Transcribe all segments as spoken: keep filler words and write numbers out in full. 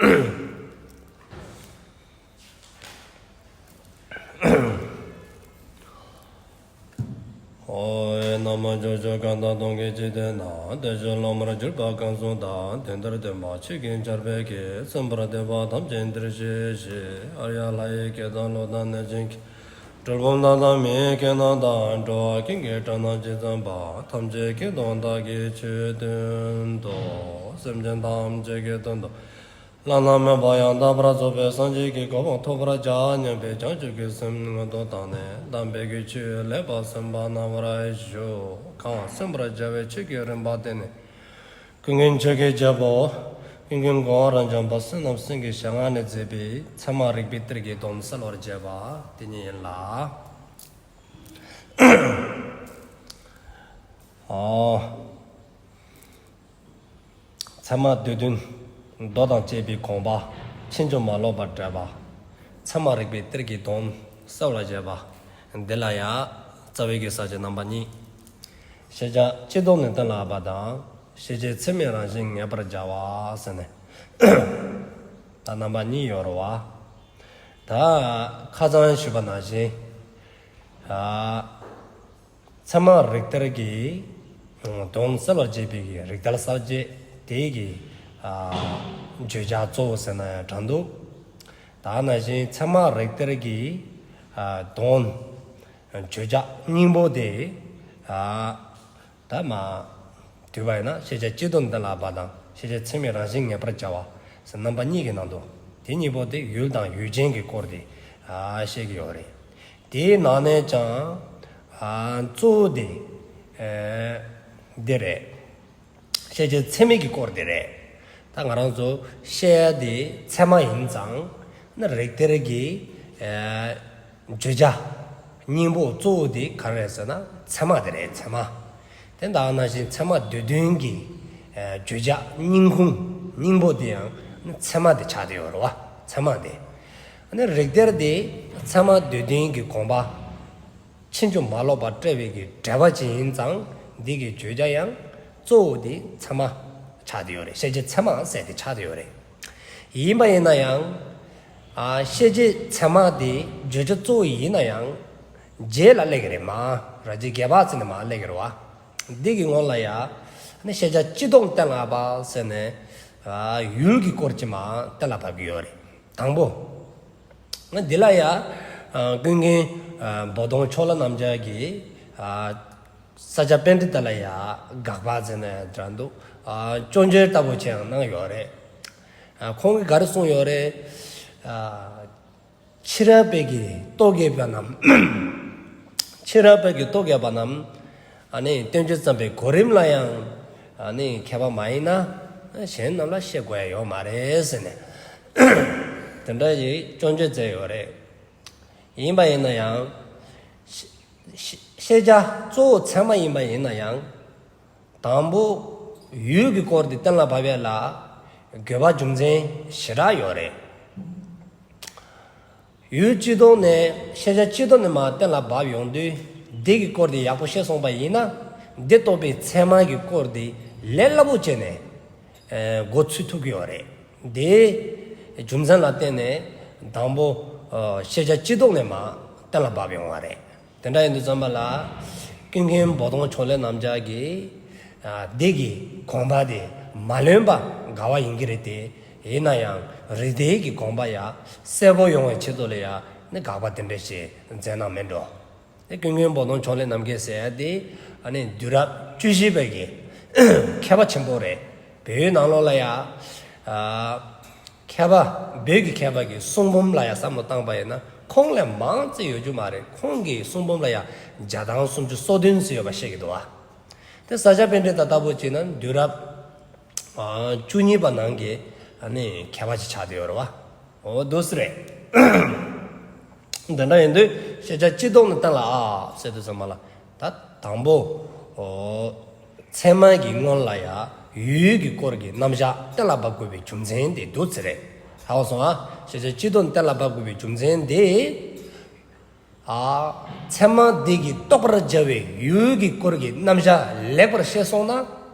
ཨོ། ན་མོ། ཕྱོགས་བཅུའི་གང་དག་སྟོང་གི་འཇིག་རྟེན་ན། བདེ་གཤེགས་སློབ་མར་གྱུར་པ་གང་སུ་དག། དེང་འདིར་སྟོན་པ་ཆོས་ཀྱི་ཆར་འབེབས་ཀྱིས། གསན་པར་འདོད་པ་ཐམས་ཅད་འདིར་གཤེགས་ཤིག། ཨཱརྱ་ལྷ་ཡི་སྐད་དང་ཀླུ་དང་གནོད་སྦྱིན་གྱི། གྲུལ་བུམ་དག་དང་མི་ཡི་སྐད་རྣམས་དང་། འགྲོ་བ་ཀུན་གྱི་སྒྲ་རྣམས་ཇི་ཙམ་པ། ཐམས་ཅད་སྐད་དུ་བདག་གིས་ཆོས་བསྟན་ཏོ། སེམས་ཅན་ཐམས་ཅད་ཀྱི་དོན་དུ་བླ་ན་མེད་པ་ཡང་དག་པར་རྫོགས་པའི་སངས་རྒྱས་ཀྱི་གོ་འཕང་ཐོབ་པར་བྱ་སྙམ་པའི་བྱང་ཆུབ་ཀྱི་སེམས་སྔོན་དུ་བཏང་ནས། དམ་པའི་གི་ཆོས་ལེགས་པར་གསན་པ་གནང་བར་ཞུ། གང་གསན་པར་བྱ་བའི་ཆོས་ཀྱི་རིམ་པ་དེ་ནི། ཀུན་མཁྱེན་ཆོས་ཀྱི་རྒྱལ་པོ། ཀུན་མཁྱེན་གོ་བ་རབ་འབྱམས་པ་བསོད་ནམས་སེང་གེའི་ཞལ་སྔ་ནས་མཛད་པའི་ཚད་མ་རིགས་པའི་གཏེར་གྱི་དོན་གསལ་བར་བྱེད་པ་དེ་ཉིད་ཡིན་ལ། ཨོ། ཚད་མ་སྡེ་བདུན་མདོ་དང་བཅས་པའི་དགོངས་པ་ཕྱིན་ཅི་མ་ལོག་པར་འགྲེལ་བ། ཚད་མ་རིགས་པའི་གཏེར་གྱི་དོན་གསལ་བར་བྱེད་པ། འདི་ལ་ཡང་རྩ་བའི་གི་ས་བཅད་རྣམ་པ་གཉིས། ཤེས་བྱ་སྤྱི་ལྡོག་ནས་གཏན་ལ་དབབ་པ་དང་། ཤེས་བྱེད་ཚད་མའི་རང་བཞིན་ངེས་པར་བྱ་བ་ཟེར་ནས། ད་རྣམ་པ་གཉིས་ཡོད་རེད་བ། ད་ཁ་སང་ཞུས་པ་ནང་བཞིན། ཨ། ཚད་མ་རིགས་གཏེར་གྱི་དོན་གསལ་བར་བྱེད་པའི་གི་རིགས་གཏེར་གསལ་བྱེད་དེ་གི། ཨ། བརྗོད་བྱ་གཙོ་བོ་ཟེར་ན་ཡང་འགྲིག་འདུག། ད་ནང་བཞིན་ཚད་མ་རིགས་གཏེར་གྱི། ཨ། དོན། བརྗོད་བྱ་སྙིང་པོ་དེ། ཨ། ད་མ། བསྡུས་པ་ཡིན་ན་ཤེས་བྱ་སྤྱི་ལྡོག་གཏན་ལ་དབབ་པ་དང་ཤེས་བྱེད་ཚད་མའི་རང་བཞིན་ངེས་པར་བྱ་བ་ཟེར་རྣམ་པ་གཉིས་ཀྱི་ནང་དུ། དེ་གཉིས་པོ་དེ་ཡུལ་དང་ཡུལ་ཅན་གྱི་སྐོར་དེ། ཨ། བཤད་ཀྱི་ཡོད་རེད། དེའི་ནང་ནས་ཀྱང་། ཨ། གཙོ་བོ་དེ། ཨ། འདི་རེད། ཤེས་བྱེད་ཚད་མའི་གི་སྐོར་དེ་རེད། ད་ང་རང་ཚོ་བཤད་ཡ་དེ་ཚད་མ་ཡིན་ཙང་། ན་རིགས་གཏེར་གྱི། ཨ། བརྗོད་བྱ་སྙིང་པོ་གཙོ་བོ་དེ་ག་རེ་རེད་ཟེར་ན་ཚད་མ་དེ་རེད། ཚད་མ། དེ་དང་ནང་བཞིན་ཚད་མ་སྡེ་བདུན་གྱི། ཨ། བརྗོད་བྱ་སྙིང་ཁུང་སྙིང་པོ་དེ་ཡང་ཚད་མ་དེ་ཆགས་བསྡད་ཡོད་རེད་བ། ཚད་མ་དེ། ཨ་ནི་རིགས་གཏེར་དེ་ཚད་མ་སྡེ་བདུན་གྱི་དགོངས་པ་ཕྱིན་ཅི་མ་ལོག་པར་བཀྲལ་བའི་གི་འགྲེལ་པ་ཅིག་ཡིན་ཙང་། འདི་གི་བརྗོད་བྱ་ཡང་གཙོ་བོ་དེ་ཚད་མ་ཆགས་བསྡད་ཡོད་རེད། ཤེས་བྱེད་ཚད་མ་ཟེར་དེ་ཆགས་བསྡད་ཡོད་རེད། ཡིན་པ་ཡིན་ན་ཡང་། ཨ། ཤེས་བྱེད་ཚད་མ་དེ་བརྗོད་བྱ་གཙོ་བོ་ཡིན་ན་ཡང་། རྗེས་ལ་སླེབས་ཀྱི་རེད་མ། ར་ཇི་བརྒྱད་པ་ཚེ་ནས་མར་སླེབས་ཀྱི་རེད་བ། འདི་གི་སྔོན་ལ་ཡ། ནི་ཤེས་བྱ་སྤྱི་ལྡོག་གཏན་ལ་དབབ་པ་ཟེར་ནས། ཨ། ཡུལ་གྱི་སྐོར་གྱི་མར་གཏན་ལ་ཕབ་ཀྱི་ཡོད་རེད། དང་པོ། ང་འདི་ལ་ཡ། ཨ། ཀུན་མཁྱེན། ཨ། བོ་དོང་ཕྱོགས་ལས་རྣམ་རྒྱལ་གྱིས། ཨ། ས་སྐྱ་པཎྜི་ཏ་ལ་ཡ་དགག་པ་ཟེར་ནས་འདྲ་འདུག། ཨ། སྐྱོན་བརྗོད་ལྟ་བུ་ཅིག་ཡང་གནང་ཡོད་རེད། ཨ། ཁོང་གིས་ག་རེ་གསུངས་ཡོད་རེད། ཨ། ཕྱི་རབས་པའི་གི་རྟོག་གེ་པ་རྣམས། ཕྱི་རབས་པའི་གི་རྟོག་གེ་པ་རྣམས། ཨ་ནི་བསྟན་བཅོས་བརྩམས་པའི་གོ་རིམ་ལ་ཡང་། ཨ་ནི་མཁས་པ་མ་ཡིན་ན། གཞན་རྣམས་ལ་བཤད་དགོས་ཡ་ཡོད་མ་རེད་ཟེར་ནས། དེ་འདྲ་ཞིག་སྐྱོན་བརྗོད་མཛད་ཡོད་རེད། ཡིན་པ་ཡིན་ན་ཡང་། ཤེས་བྱ་གཙོ་བོ་ཚད་མ་ཡིན་པ་ཡིན་ན་ཡང་། དང་པོ་ཡུལ་གྱི་སྐོར་དེ་གཏན་ལ་ཕབ་ཡ་ལ་དགོས་པ་རྒྱུ་མཚན་ཞེ་དྲག་ཡོད་རེད། ཡུལ་སྤྱི་ལྡོག་ནས་ཤེས་བྱ་སྤྱི་ལྡོག་ནས་མར་གཏན་ལ་ཕབ་ཡོང་དུས། འདི་གི་སྐོར་དེ་ཡག་པོ་ཤེས་སོང་པ་ཡིན་ན། འདི་རྟོགས་པའི་ཚད་མ་གི་སྐོར་དེ་ལས་སླ་པོ་བྱས་ནས། ཨ། མགོ་ཚོས་ཐུབ་ཀྱི་ཡོད་རེད། དེའི་རྒྱུ་མཚན་ལ་བརྟེན་ནས་དང་པོ། ཨ། ཤེས་བྱ་སྤྱི་ལྡོག་ནས་མར་གཏན་ལ་ཕབ་ཡོང་བ་རེད། དེ་འདྲ་ཡིན་དུས་ཙམ་པ་ལ། ཀུན་མཁྱེན་བོ་དོང་ཕྱོགས་ལས་རྣམ་རྒྱལ་གྱིས། ཨ། འདི་གི་དགོངས་པ་དེ་མ་ལོན་པ་འགལ་བ་ཡིན་གྱི་རེད་དེ། ཡིན་ན་ཡང་རིགས་གཏེར་གྱི་དགོངས་པ་ཡ་གསལ་པོ་ཡོང་བའི་ཆེད་དུ་ལ་ཡ་ནི་དགག་པ་དེ་འདྲ་ཞིག་མཛད་གནང་མེད་འགྲོ། དེ་ཀུན་མཁྱེན་བོ་དོང་ཕྱོགས་ལས་རྣམ་རྒྱལ་ཟེར་ཡ་དེ། ཨ་ནི་དུས་རབས་བཅུ་བཞི་པའི་གི་མཁས་པ་ཆེན་པོ་རེད། བོད་ནང་ལོགས་ལ་ཡ། ཨ། མཁས་པ། བོད་ཀྱི་མཁས་པ་གི་གསུང་འབུམ་ལ་ཡ་བསམ་བློ་བཏང་པ་ཡིན་ན་ཁོང་ལས་མང་ཙམ་ཡོད་རྒྱུ་མ་རེད། ཁོང་གི་གསུང་འབུམ་ལ་ཡ་བརྒྱ་དང་སུམ་ཅུ་སོ་བདུན་ཙམ་ཡོད་པ་བཤད་ཀྱི་འདུག་བ། དེ་ས་སྐྱ་པཎྜི་ཏ་ལྟ་བུ་བྱས་ན་དུས་རབས། ཨ། བཅུ་གཉིས་པ་ནང་གི། ཨ་ནི་མཁས་པ་ཅིག་ཆགས་བསྡད་ཡོད་རེད་བ། འོ་འདུག་སེ་རེད། འདི་འདྲ་ཡིན་དུས་ཤེས་བྱ་སྤྱི་ལྡོག་ནས་གཏན་ལ་ཕབ་ཟེར་དུས་ཙམ་པ་ལ། ད་དང་པོ། ཨོ། ཚད་མ་གི་སྔོན་ལ་ཡ་ཡུལ་གྱི་སྐོར་གྱི་རྣམ་གཞག་གཏན་ལ་ཕབ་དགོས་པའི་རྒྱུ་མཚན་དེ་འདུག་སེ་རེད། ཧ་གོ་སོང་ཨ། ཤེས་བྱ་སྤྱི་ལྡོག་ནས་གཏན་ལ་ཕབ་དགོས་པའི་རྒྱུ་མཚན་དེ། ཨ། ཚད་མ་འདི་གིས་རྟོགས་པར་བྱ་བའི་ཡུལ་གྱི་སྐོར་གྱི་རྣམ་གཞག་ལེགས་པར་ཤེས་སོང་ན།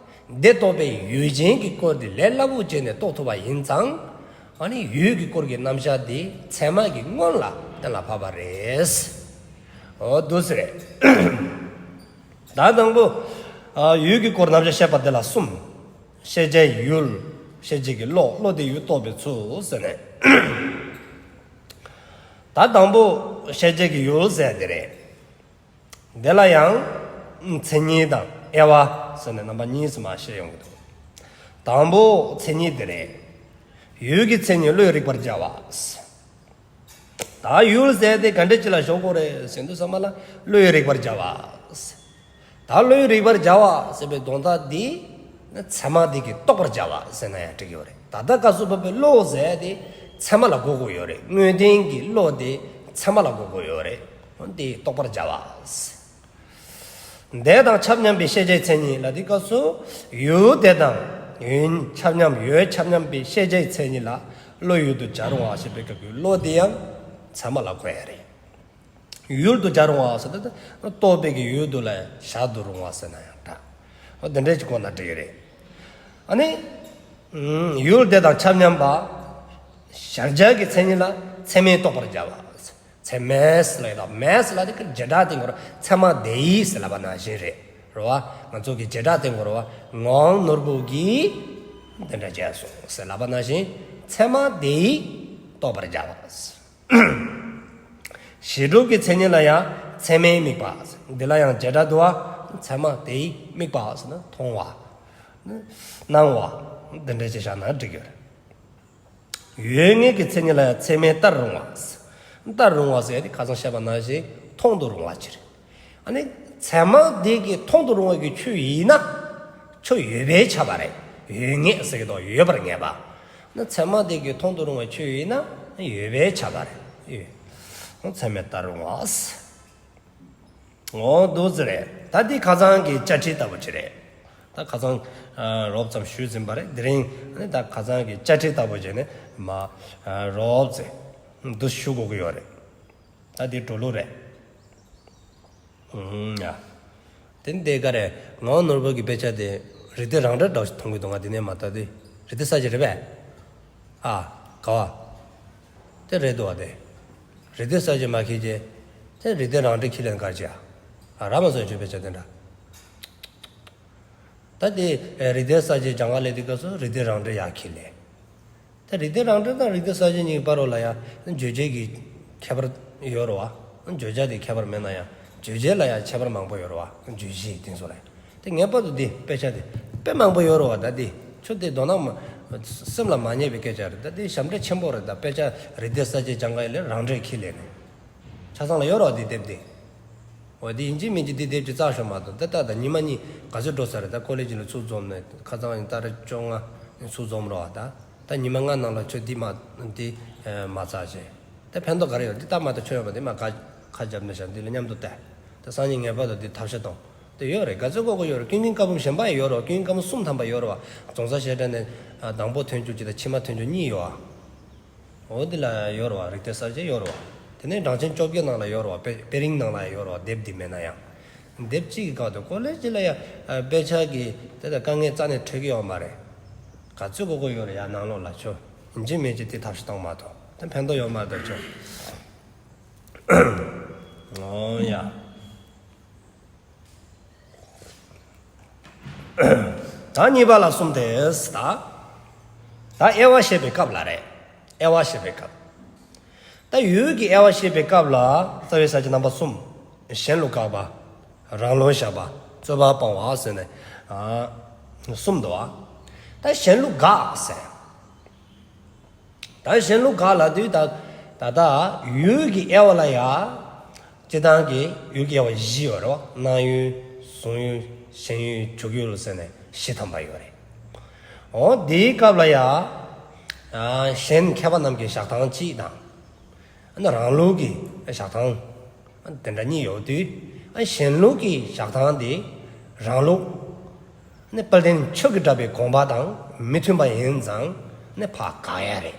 འདི་རྟོགས་པའི་ཡུལ་ཅན་གྱི་སྐོར་དེ་ལས་སླ་པོ་བྱས་ནས་རྟོགས་ཐུབ་པ་ཡིན་ཙང་། ཨ་ནི་ཡུལ་གྱི་སྐོར་གྱི་རྣམ་གཞག་དེ་ཚད་མ་གི་སྔོན་ལ་གཏན་ལ་ཕབ་པ་རེད། འོ་འདུག་སེ་རེད། ད་དང་པོ། ཨ། ཡུལ་གྱི་སྐོར་རྣམ་གཞག་བཤད་པ་དེ་ལ་གསུམ། ཤེས་བྱའི་ཡུལ། ཤེས་བྱེད་ཀྱི་བློ། བློ་དེ་ཡུལ་རྟོགས་པའི་ཚུལ་ཟེར་ནས། ད་དང་པོ་ཤེས་བྱེད་ཀྱི་ཡུལ་ཟེར་དེ་རེད། དེ་ལ་ཡང་མཚན་ཉིད་དང་དབྱེ་བ་ཟེར་ནས་རྣམ་པ་གཉིས་སུ་མར་བཤད་ཡོང་གི་འདུག། དང་པོ་མཚན་ཉིད་དེ་རེད། ཡུལ་གྱི་མཚན་ཉིད་བློས་རིག་པར་བྱ་བ། ད་ཡུལ་ཟེར་དེ་ག་འདྲ་ཅིག་ལ་འཇོག་དགོས་རེད་ཟེར་དུས་ཙམ་པ་ལ་བློས་རིག་པར་བྱ་བ། ད་བློས་རིག་པར་བྱ་བ་ཟེར་བའི་དོན་དག་འདི་ཚད་མ་འདི་གིས་རྟོགས་པར་བྱ་བ་ཟེར་ན་ཡང་འགྲིག་གི་ཡོད་རེད། ད་ལྟ་སྐབས་སུ་བབ་པའི་བློ་ཟེར་དེ་ཚད་མ་ལ་གོ་དགོས་ཡོད་རེད། དངོས་བསྟན་གྱི་བློ་དེ་ཚད་མ་ལ་གོ་དགོས་ཡོད་རེད། འདི་རྟོགས་པར་བྱ་བ། འདས་དང་ཆ་མཉམ་པའི་ཤེས་བྱའི་མཚན་ཉིད་ལ་དེའི་སྐབས་སུ་ཡུལ་འདས་དང་ཡུལ་ཆ་མཉམ། ཡུལ་ཆ་མཉམ་པའི་ཤེས་བྱའི་མཚན་ཉིད་ལ་བློ་ཡུལ་དུ་བྱར་རུང་བ་ཞེས་པའི་སྐབས་ཀྱི་བློ་དེ་ཡང་ཚད་མ་ལ་གོ་ཡ་རེད། ཡུལ་དུ་བྱར་རུང་བ་ཟེར་དུས་རྟོག་པའི་གི་ཡུལ་དུ་ལ་བཞག་ཏུ་རུང་བ་ཟེར་ན་ཡང་འདྲ། འོ་དེ་འདྲ་ཅིག་གོ་ན་འགྲིག་གི་རེད། ཨ་ནི། ཡུལ་དེ་དང་ཆ་མཉམ་པ། གཞལ་བྱ་གི་མཚན་ཉིད་ལ་ཚད་མས་རྟོགས་པར་བྱ་བ། ཚད་མས་ལ་ཡོད་དོ། མས་ལ་དེ་ཀ་བྱེ་བྲག་སྟེང་གོ་ར། ཚད་མ་དེ་ཡིས་ལབ་པ་ནང་བཞིན་རེད། རེད་བ། ང་ཚོ་གི་བྱེ་བྲག་སྟེང་གོ་ར་བ། ངག་དབང་ནོར་བུ་གིས་འདི་འདྲ་བྱས་སོང་ཟེར་ལབ་པ་ནང་བཞིན། ཚད་མ་དེ་ཡིས་རྟོགས་པར་བྱ་བ། གཞི་གྲུབ་ཀྱི་མཚན་ཉིད་ལ་ཡང་ཚད་མས་དམིགས་པ། འདི་ལ་ཡང་བྱེ་བྲག་ཏུ་བ། ཚད་མ་དེ་ཡིས་དམིགས་པ་ཟེར་ན་མཐོང་བ། སྣང་བ། འདི་འདྲ་ཅིག་བཞག་ན་འགྲིག་ཡོད་རེད། ཡོད་ངེས་ཀྱི་མཚན་ཉིད་ལ་ཡང་ཚད་མས་བལྟར་རུང་བ། བལྟར་རུང་བ་ཟེར་ཡ་དེ་ཁ་སང་བཤད་པ་ནང་བཞིན་མཐོང་དུ་རུང་བ་ཅིག་རེད། ཨ་ནི་ཚད་མ་དེ་གིས་མཐོང་དུ་རུང་བ་གི་ཆོས་ཡིན་ན། ཆོས་ཡོད་པས་ཁྱབ་པ་རེད། ཡོད་ངེས་ཟེར་གི་འདུག། ཡོད་པར་ངེས་པ། ན་ཚད་མ་དེ་གིས་མཐོང་དུ་རུང་བའི་ཆོས་ཡིན་ན་ཡོད་པས་ཁྱབ་པ་རེད། ཡོད། ཚད་མས་བལྟར་རུང་བ། འོ་འདུག་ཟེར་རེད། ད་འདི་ཁ་སང་གི་བཅའ་ཁྲིད་ལྟ་བུ་ཅིག་རེད། ད་ཁ་སང་ཨ་རོབ་ཙམ་ཞུས་ཟིན་པ་རེད། དེ་རིང་ཨ་ནི་ད་ཁ་སང་གི་བཅའ་ཁྲིད་ལྟ་བུ་བྱས་ནས་མ་ཨ་རོབ་ཙམ་འདུ་ཞུ་དགོས་ཀྱི་ཡོད་རེད། ད་འདི་འགྲོ་ལུགས་རེད། ཨུམ་ཡ། དེ་འདི་ག་རེ། ངག་དབང་ནོར་བུ་གི་དཔེ་ཆ་དེ་རིགས་གཏེར་རང་འགྲེལ་འདྲ་ཞིག་མཐོང་གི་འདུག། ང་དེ་ནས་མ་ལྟ་དུས་རིགས་གཏེར་གསལ་བྱེད་རེད་པས། ཨ། ག་བ། དེ་རེད་འདུག་བ་དེ། རིགས་གཏེར་གསལ་བྱེད་མ་ཁྱེར་རྗེས། དེ་རིགས་གཏེར་རང་འགྲེལ་ཁྱེར་ལེན་གར་བྱེད་ཨ། ཨ་ར་མ་སོང་ཆོས་དཔེ་ཆ་དེ་འདྲ། ད་དེ་རིགས་གཏེར་གསལ་བྱེད་སྦྱང་ག་སླེབས་དུས་སྐབས་སུ་རིགས་གཏེར་རང་འགྲེལ་ཡར་ཁྱེར་ལེན། ད་རིགས་གཏེར་རང་འགྲེལ་དང་རིགས་གཏེར་གསལ་བྱེད་གཉིས་ཀྱི་བར་རོ་ལ་ཡང་བརྗོད་བྱ་གི་ཁྱད་པར་ཡོད་རེད་བ། བརྗོད་བྱ་དེ་ཁྱད་པར་མེད་ན་ཡང་བརྗོད་བྱེད་ལ་ཡང་ཁྱད་པར་མང་པོ་ཡོད་རེད་བ། བརྗོད་གཞི་དེ་ཚོ་ལ་ཡང་། དེ་ངེས་པར་དུ་འདི་དཔེ་ཆ་དེ་དཔེ་མང་པོ་ཡོད་རེད་བ། ད་འདི་ཆོས་དེ་མདོར་ན་མ་སེམས་ལ་མ་ངེས་པའི་སྐད་ཆ་རེད། ད་འདི་ཞབས་འདྲེན་ཆེན་པོ་རེད། ད་དཔེ་ཆ་རིགས་གཏེར་གསལ་བྱེད་སྦྱང་ག་ཡིན་ལས་རང་འགྲེལ་ཁྱེར་ལེན་ནས། ཆ་ཚང་ལ་ཡོད་རོགས་འདི་དེབ་འདི། འོ་འདི་ཡིན་གཅིག་མིན་གཅིག་འདི་དེབ་ཀྱི་རྩ་ཤོ་མ་གཏོགས། ད་ལྟ་ད་ཉི་མ་གཉིས་ག་ཚོད་འགྲོ་ས་རེད། ད་ཀོ་ལེ་ཇི་ལ་ཚུར་འཛོམས་ནས་ཁ་ཚང་ཡིན་ད་རེ་བཅོ་ལྔ་ནས་ཚུར་འཛོམས་རོགས། ད་ད་ཉི་མ་ལྔ་ནང་ལ་ཁྱོད་འདི་མ་འདི་མ་ཚར་བྱས། ད་ཕན་ཐོགས་ག་རེ་ཡོད། འདི་ལྟ་མ་གཏོགས་ཁྱོད་ཡོད་པ་འདི་མ་ཁ་ཁ་རྒྱབ་ནས་བཞག་འདི་ལ་མཉམ་དུ་བལྟས། ད་སང་ཉིན་ངེས་པར་དུ་འདི་ཐབས་ཤེས་གཏོང་། དེ་ཡོད་རེད། ག་ཚོད་དགོས་དགོས་ཡོད་རེད། ཀུན་མཁྱེན་བཀའ་འབུམ་གཞན་པ་ཡང་ཡོད་རེད་བ། ཀུན་མཁྱེན་བཀའ་འབུམ་གསུམ་ཐམ་པ་ཡོད་རེད་བ། རྫོང་སར་བཤད་གྲྭ་ནས་དང་པོ་ཐོན་རྒྱུ་གཅིག་དང་ཕྱི་མ་ཐོན་རྒྱུ་གཉིས་ཡོད་བ། འོ་འདི་ལ་ཡོད་རེད་བ། རིགས་གཏེར་གསལ་བྱེད་ཡོད་རེད་བ། དེ་ནས་གྲངས་ཆེན་བཅོ་བརྒྱད་ནང་ལ་ཡོད་རེད་བ། དཔེ་དཔེ་རིང་ནང་ལ་ཡང་ཡོད་རེད་བ། དེབ་འདི་མེད་ན་ཡང་། དེབ་གཅིག་གི་སྐབས་དུ་ཀོ་ལེ་ཇི་ལ་ཡང་དཔེ་ཆ་གི་དེ་ལ་དཀའ་ངལ་རྩ་ནས་འཕྲད་ཀྱི་ཡོད་མ་རེད། ག་ཚོད་དགོས་དགོས་ཡོད་རེད་ཡ། ནང་ལོགས་ལ་ཆོ་ཡིན་གཅིག་མིན་གཅིག་དེ་ཐབས་ཤེས་གཏོང་མ་ཐུབ་དེ་ཕན་ཐོགས་ཡོད་མ་རེད་ད་ཆོ། འོ་ཡ། ད་གཉིས་པ་ལ་གསུམ་དེ། ད་ད་དབྱེ་བ་བཤད་པའི་སྐབས་ལ་རེད། དབྱེ་བ་བཤད་པའི་སྐབས། ད་ཡུལ་གྱི་དབྱེ་བ་བཤད་པའི་སྐབས་ལ་རྩ་བའི་ས་བཅད་རྣམ་པ་གསུམ། གཞན་ལུགས་དགག་པ། རང་ལུགས་བཞག་པ། རྩོད་པ་སྤང་བ་ཟེར་ནས་ཨ་གསུམ་འདུག་བ། ད་གཞན་ལུགས་དགག་ཟེར། ད་གཞན་ལུགས་དགག་ལབ་དུས་ད་ད་ལྟ་ཡུལ་གྱི་དབྱེ་བ་ལ་ཡ། སྤྱིར་བཏང་གི་ཡུལ་གྱི་དབྱེ་བ་བཞི་ཡོད་རེད་བ། སྣང་ཡུལ། གཟུང་ཡུལ། ཞེན་ཡུལ། འཇུག་ཡུལ་ཟེར་ནས་བཞི་ཐམ་པ་ཡོད་རེད། འོ་དེའི་སྐབས་ལ་ཡ། ཨ་གཞན་མཁས་པ་རྣམས་ཀྱི་བཞག་སྟངས་གཅིག་དང་། ཨ་ནི་རང་ལུགས་ཀྱི་བཞག་སྟངས་དེ་འདྲ་གཉིས་ཡོད་དུས། ཨ་གཞན་ལུགས་ཀྱི་བཞག་སྟངས་དེ་རང་ལུགས་ནི་དཔལ་ལྡན་ཆོས་ཀྱི་གྲགས་པའི་དགོངས་པ་དང་མི་མཐུན་པ་ཡིན་ཙང་ནི་ཕར་དགག་ཡ་རེད།